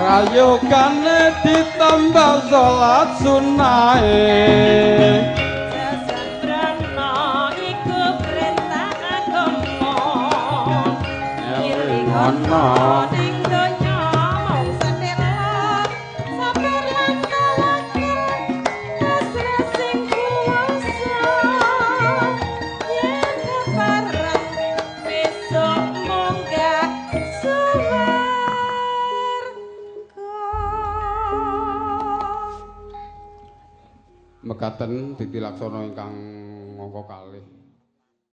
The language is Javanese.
Prayogane ditambah salat sunahe. Sesembrono iku perintah agama. Ana Ning donya mung sedhela, sabar lan tawakal, pasrah sing kuwasa. Yen kepareng besok munggah suwarga. Mekaten titi laksana ingkang angka kalih.